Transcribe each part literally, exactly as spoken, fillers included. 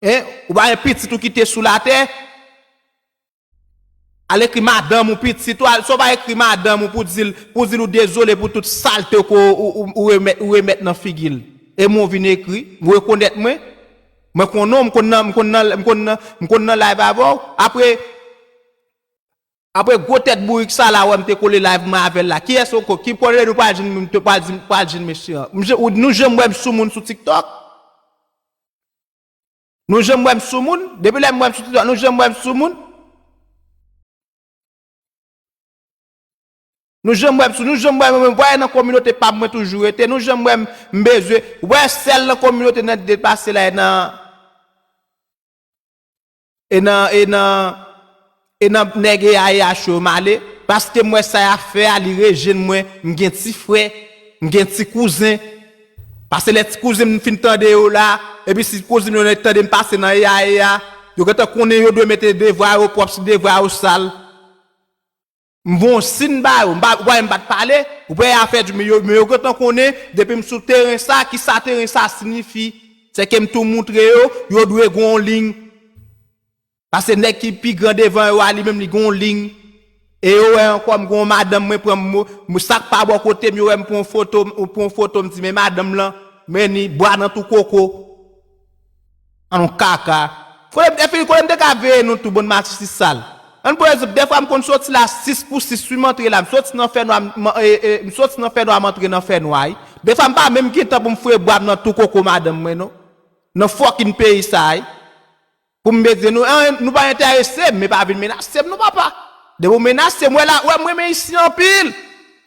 Hein? Ou pa gen pitit ou kite sou latè? Al ekri madanm ou, pitit ou, al, si w pa ekri madanm ou pou di l, pou di l ou dezole pou tout salte ke w, ou, ou, ou remèt, ou remèt nan figi l. E mwen w vin ekri, ou rekonèt mwen. Mwen konn non, m konn nan, m konn nan, m konn nan, m konn nan live avè w. Apre, apre gwo tèt bourik sa la, wè m te kole live mwen avè l la. Kiyès ankò? Ki kote nou pral jwenn, nou pral di, pral jwenn mesye an? M je-, ou, nou janm wè m sou moun sou TikTok? Nou janm wè m sou moun? Depi lè m wè m sou TikTok, nou janm wè m sou moun? Nou janm wè m sou, nou janm wè m, wè nan kominote pa m mwen toujou rete, nou janm wè m, m bezwen, wè sèl nan kominote nan depase la, e nan, e nan, e nan, e nan nèg E A E H yo m ale, paske m wè sa y ap fè a, li rejwenn mwen, m gen ti frè, m gen ti kouzen, paske lè ti kouzen m fin tande yo la, epi si kouzen m yo tande m pase nan E A E A, yo gentan konnen yo dwe mete devwa yo pwòp si devwa yo sal. M voye yon siy ba yo, m pa, ou pa wè m pa t pale, ou pa wè afè di, men yo, men yo gentan konnen, depi m sou teren sa, ki sa teren sa siyifi. Se ke m tou montre yo, yo dwe gen yon liy. Paske nèg ki pi gran devan yo a, li menm li gen yon liy. E yo wè ankò, m gen yon madanm, mwen pran m, m, sa k pa bò kote m, yo wè m pran yon foto, m pran yon foto, m di, men madanm lan, men ni bwa nan tou koko. An nou kaka. Kote m te fini, kote m te ka veye nou tou bann masisi sal. Ann pran egzanp, dèfwa m konn soti la sis pou sis, wi, m antre la, m soti nan fènwa, m, m, e, e, m soti nan fènwa, m antre nan fènwa, wi. Dèfwa m pa menm gen tan pou m foure bwa m nan tou koko madanm mwen, non. Nan fucking peyi sa, wi. Pou m bezwen nou, an, nou pa enterese m, men pa vin menase m, non, papa. Depi w menase m, wè la, wè mwen renmen isi anpil.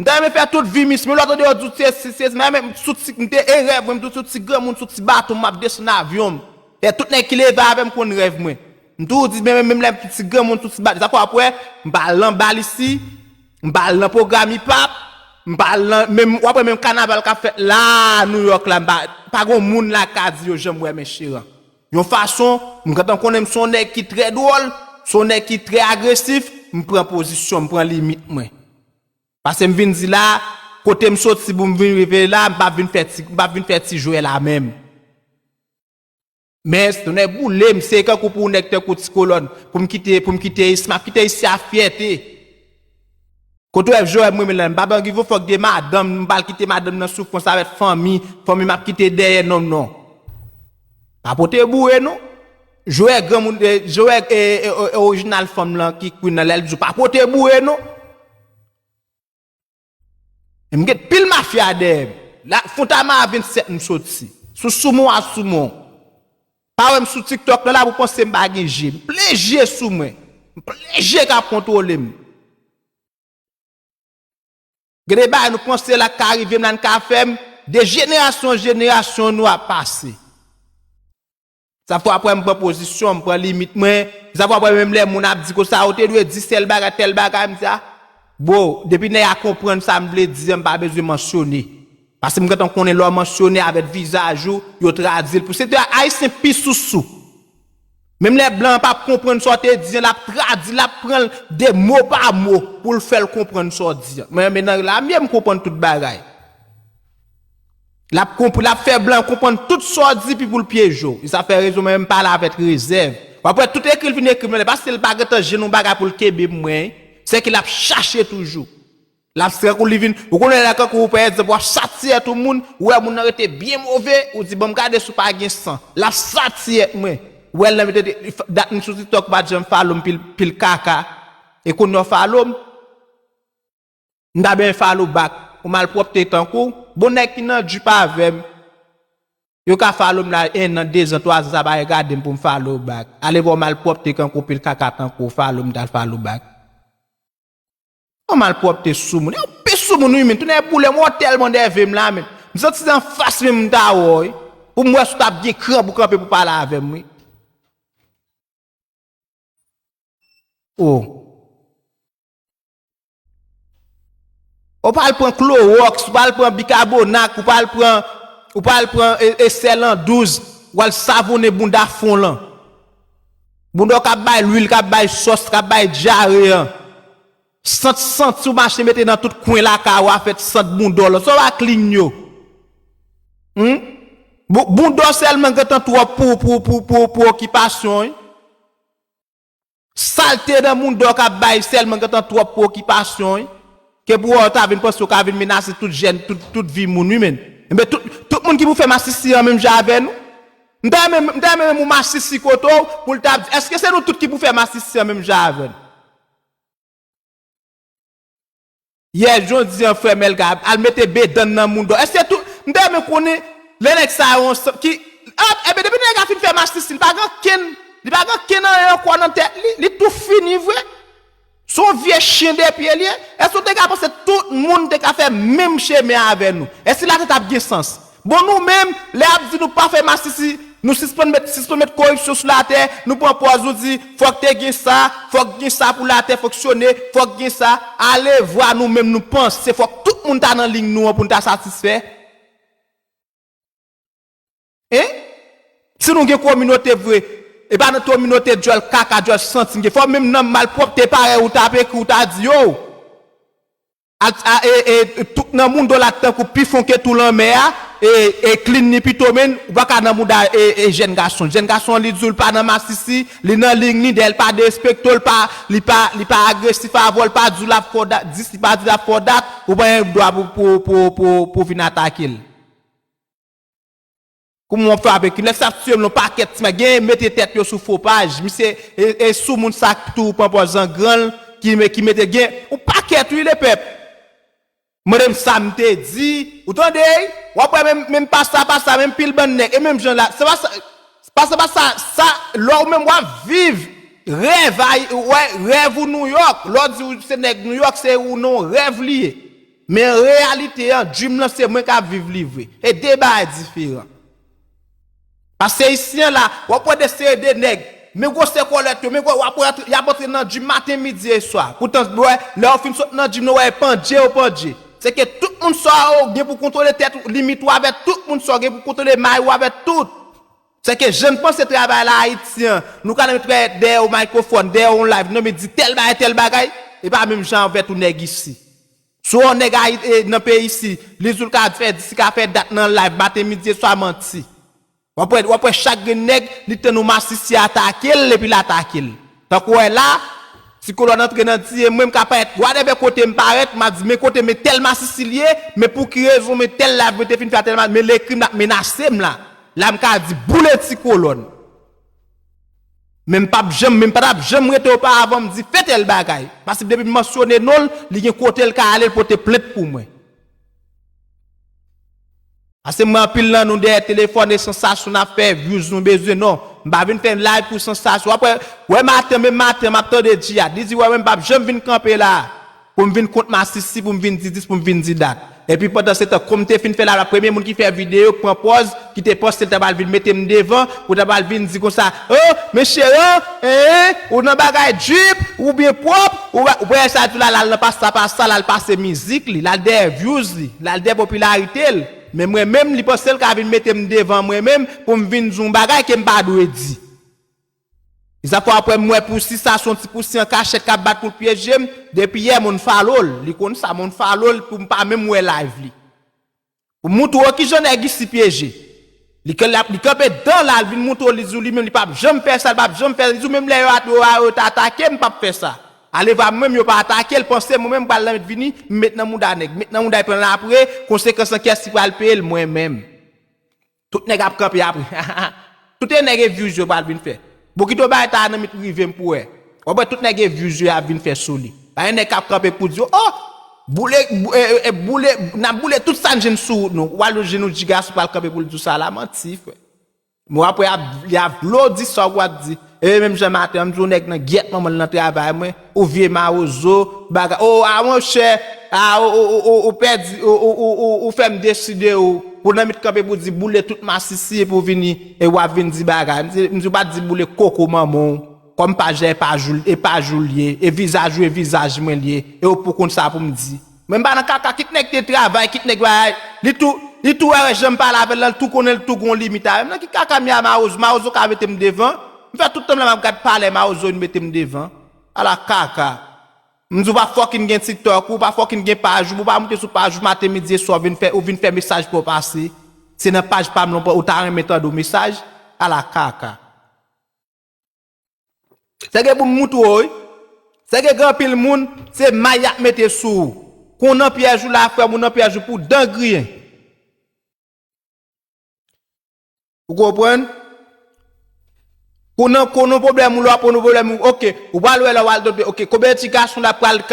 M ta renmen fè tout vi m isi, men lè w tande yo di w se si, se si, men, men, sou ti, m te e rèv mwen, m di w sou ti granmoun, sou ti baton, m ap desann avyon m. E tout nèg ki leve avè m konn rèv mwen. M toujou di, men, men, menm lè m ti granmoun, sou ti baton, sa fè w ap wè, m pa al nan bal isi, m pa al nan pwogram hip hop, m pa al nan, menm, w ap wè menm kanaval k ap fèt la, New York la, m pa, pa gen moun la ka di yo janm wè men Cheran. Yon fason, m gentan konnen m se yon nèg ki trè dwòl, se yon nèg ki trè agresif, m pran pozisyon, m pran limit mwen. Paske m vin di la, kote m soti pou m vin rive la, m p ap vin fè ti, m p ap vin fè ti jwè la menm. Men, tonnè boule m, se kankou pou yon nèg tankou Ti Kolòn, pou m kite, pou m kite isi, m ap kite isi a fyète. Kote w wè Joel mwen menm la, m pa ban give a fuck de madanm, m pa al kite madanm nan soufrans avèk fanmi, fanmi m ap kite dèyè nonm non. Pa pote boure non. Joel granmoun, eh, Joel, eh, eh, eh, orijinal fanm lan ki queen nan, lè l di w pa pote boure non. E m gen pil mafya dèyè m. La, Fontama a vennsèt m soti. Sou Soumon a Soumon. Pa wè m sou TikTok nan la pou panse m pa gen je. M plen je sou mwen. M plen je k ap kontwole m. Gen de bagay nou panse la k ka rive m la, n ka fè m, de jenerasyon an jenerasyon nou ap pase. Sa fè w ap wè m pran pozisyon, m pran limit mwen. Sa fè w ap wè menm lè moun ap di konsa, ou te dwe di sèl bagay, tèl bagay, m di a. Bro, depi nèg a konprann sa m vle di an, m pa bezwen mansyone. Paske m gentan konnen lè w mansyone avèk vizaj ou, yo tradui l. Pou se te Ayisyen pi sousou. Menm lè blan an p ap konprann sa w te di an, l ap tradui, l ap pran l de mo pa mo pou l fè l konprann sa w di an. Mwen, men nan la, m ye m konprann tout bagay. L ap konp-, l ap fè blan konprann tout sa w di pi pou l pyeje w. E sa fè rezon mwen menm pale avèk rezèv. W ap wè tout ekri l vin ekri m nan, paske l pa gentan jwenn yon bagay pou l kenbe m mwen. Se ke l ap chache toujou. L ap se kankou li vin, ou konnen lè kankou, pa egzanp, w ap satiyèt yon moun, ou wè moun nan rete byen move, ou di, "Bon, m gade si w pa gen san." L ap satiyèt mwen. Ou wè l nan mete, dat m sou TikTok, ou pa t janm follow m pil, pil kaka. E kounye a w follow m. M ta benyen follow back. Ou malpwòpte tankou w. Bon nèg ki nan drip avè m. Yo ka follow m la, en an, de zan, twa zan, sa pa regade m pou m follow back. Ale ba w malpwòpte kankou pil kaka tankou w, follow m, t al follow back. Yon malpwòpte sou moun. Yon pe sou moun, wi, men. Tonnè boule m, w tèlman nève m la, men. M santi se anfas menm m ta wè w, wi. Pou m wè si w t ap gen kran pou kanpe pou pale avè m, wi. Oh. Ou pa al pran klowòks, ou pa al pran bikabonak, ou pa al pran, ou pa al pran e, e sèl an douz, ou al savonnen bounda fon lan. Bounda w k ap bay lwil, k ap bay sòs, k ap bay dyare an. Sant santi w mache mete nan tout kwen lakay ou a fèt sant bounda w lan. Sa w a clean yo. Hmm? Bou- Bounda w sèlman gentan twòp pou, pou, pou, pou, pou okipasyon, wi. Salte nan bounda w k ap bay sèlman gentan twòp pou okipasyon, wi. Ke pou w ta vin panse w ka vin menase tout jèn, tout, tout vi moun, wi, menn. Enben, tout, tout moun ki pou fè masisi an menm jan avè nou. M ta renmen, m ta renmen menm ou masisi kote w, pou l ta di, èske se nou tout ki pou fè masisi an menm jan avè nou? Yè, jodi an, frè Melga, al mete bedann nan mouda w. Èske tout, m ta renmen konnen, lè nèg sa yo ansanm, ki, ah, enben, depi nèg la fin fè masisi, li pa gen ankenn, li pa gen ankenn anyen ankò nan tèt li, li tou fini vre. Se yon vye chen de pye li ye. Èske w te ka panse tout moun te ka fè menm chemen avè nou? Èske latè t ap gen sans? Bon, nou menm, lè y ap di nou pa fè masisi, nou sispann met, sispann met koripsyon sou latè, nou pran pòz, nou di, fòk te gen sa, fòk gen sa pou latè fonksyone, fòk gen sa. Alevwa nou menm nou panse, fòk tout moun ta nan liy nou an pou n ta satisfè. Hein? Si nou gen kominote vre, e pa nan kominote djòl kaka, djòl santi n gen. Fò menm nan malpwòpte parèy ou t ap ekri, ou ta di, yo, a, a, e, e, tout nan mouda w la tankou pi fon ke tou lanmè a, e, e klin ni pito menn, ou pa ka nan mouda, e, e jèn gason. Jèn gason an, li di w li pa nan masisi, li nan liy ni, dèyè l pa derespekte w, li pa, li pa, li pa agresif avè w, li pa di w l ap fè w dat, dis, li pa di l ap fè w dat, ou pa gen dwa pou, pou, pou, pou, pou vin atake l. Kouman w ap fè avèk li? Nèg sa ap tiye m nan pakèt ti ma-, gen mete tèt yo sou fo paj. Misye, e, e sou moun sa k tou pran pòz an gran l, ki me-, ki mete gen yon pakèt wi lepèp. Mande m sa m te di, ou tande, w ap wè menm, menm pasta, pasta, menm pil bann nèg, e menm jan la, se pa sa, pasta, pasta, sa, lè w menm w ap viv rèv a, wè, rèv ou Nouyòk, lè w di w se nèg Nouyòk, se ou nan yon rèv li ye. Men reyalite an, dream lan se mwen k ap viv li vre. E de bagay diferan. Paske isi an la, w ap wè de seri de nèg, men gwosè kòlèt yo, men gwo, w ap wè y ap antre nan dream maten, midi e swa. Poutan, wè, lè yo fin sot nan dream nan, wè, pandje yo pandje. Se ke tout moun sa yo gen pou kontwole tèt ou, limit ou avè tout moun sa yo gen pou kontwole may ou avè tout. Se ke jan n panse travay la Ayiti an, nou ka nan met dèyè yon mikrofòn, dèyè yon live, nan men di tèl bagay, tèl bagay, e pa menm jan avè tou nèg isi. Si w yon nèg Ayiti, e, nan peyi isi, li di w l ka fè dis, li ka fè dat nan live, maten, midi e swa, manti. W ap wè, w ap wè chak grenn nèg, li tann yon masisi atake l, epi l atake l. Tankou w wè la, ti kolòn antre nan tiye mwen, m ka parèt, whatever kote m parèt, m ap di, men kote, men tèl masisi l ye, men pou ki rezon, men tèl live, mwen te fin fè a tèl ma-, men lekri m, l ap menase m la. La, m ka di, boule ti kolòn. Men m p ap janm, men m pa t ap janm rete oparavan m di fè tèl bagay. Paske depi m mansyone non l, li gen kote l ka ale, l pote plent pou mwen. Paske mwen anpil nan nou dèyè telefòn e sansasyon n ap fè, views nou bezwen, non. M pa vin fè live pou sansasyon. W ap wè, wè maten, menm maten, m ap tande Djihad. Li di, wè, mwen m p ap janm vin kanpe la. Pou m vin kont masisi, pou m vin di dis, pou m vin di dat. Epi pandan se tan, kòm m te fin fè la, la premye moun ki fè videyo, k pran pòz, ki te panse l ta pral vin mete m devan, pou ta pral vin di konsa, oh, men Cheran, en, ou nan bagay drip, ou byen pwòp, ou, ou bagay sa di la, l al nan pasta pasta, l al pase mizik li, l al dèyè views li, l al dèyè popilarite l. Men mwen menm, li panse l ka vin mete m devan mwen menm, pou m vin di yon bagay ke m pa dwe di. Sa fè apre m wè pousi sa se yon ti pousi an kachèt k ap bat pou l pyeje m. Depi yè m unfollow l. Li konn sa, m unfollow l pou m pa menm wè live li. Pou m moutre w kijan nèg isi pyeje. Li ke l ap, li kanpe dan la, l vin moutre w, li di w li menm li p ap janm fè sa, li p ap janm fè, li di w menm lè yo, yo, yo ta atake m, m p ap fè sa. Alevwa mwen menm yo pa atake l, panse mwen menm m pral nan met vini, m met nan mouda nèg, met nan mouda epi ann apre, konsekans lan kiyès ki pral peye l, mwen menm. Tout nèg ap kanpe apre. Tout e nèg e views yo pral vin fè. Bon, kite w bay ta nan mit rive m pou wè. W ap wè tout nèg e views yo ap vin fè sou li. Pa gen nèg k ap kanpe pou di, oh, boule, bou-, e, e, e, boule, n ap boule tout sa n jwenn sou wout nou. W al jwenn yon djigas ou pral kanpe pou l di w sa la, manti, frè. Men w ap wè y ap, y ap vle w di sa w ap di. E menm jan maten an, m di yon nèg nan gyèt manman l nan travay mwen, ou vye mawozo, bagay, o, a monchè, a, o, o, o, o, ou pèdi, o, o, o, o, ou fè m deside, o, pou nan mit kanpe pou di boule tout masisi epi w vini, e w ap vin di bagay. M di, m di w pa t di boule koko manman w, kòm paj la e paj ou, e paj ou l ye, e vizaj ou e vizaj mwen l ye, e w pou konn sa pou m di. Mwen m pa nan kaka, kit nèg te travay, kit nèg bagay. Li tou, li tou wè jan m pale avè l lan, li tou konnen l tou gon limit avè m. Nan ki kaka m ye a mawozo? Mawozo ka mete m devan. M fè tout tan m la m ap gad palè mawozo vin mete m devan. Ala kaka. M di w pa fucking gen TikTok ou, pa fucking gen paj ou, ou pa moute sou paj ou maten, midi e swa, ou vin fè, ou vin fè mesaj pa w pase. Se nan paj pa m lan ou ta renmen tande yon mesaj? Ala kaka. Sa gen pou m moutre w, wi. Sa gen gen anpil moun, se may y ap mete sou ou. Kon nan pyèj ou la, frè m, ou nan pyèj ou pou dan griyen. Ou konprann? Kon nan, kon nan pwoblèm ou, lè w ap pran yon pwoblèm ou, oke, ou pral wè lè w al dote, oke, konbyen ti gason la pral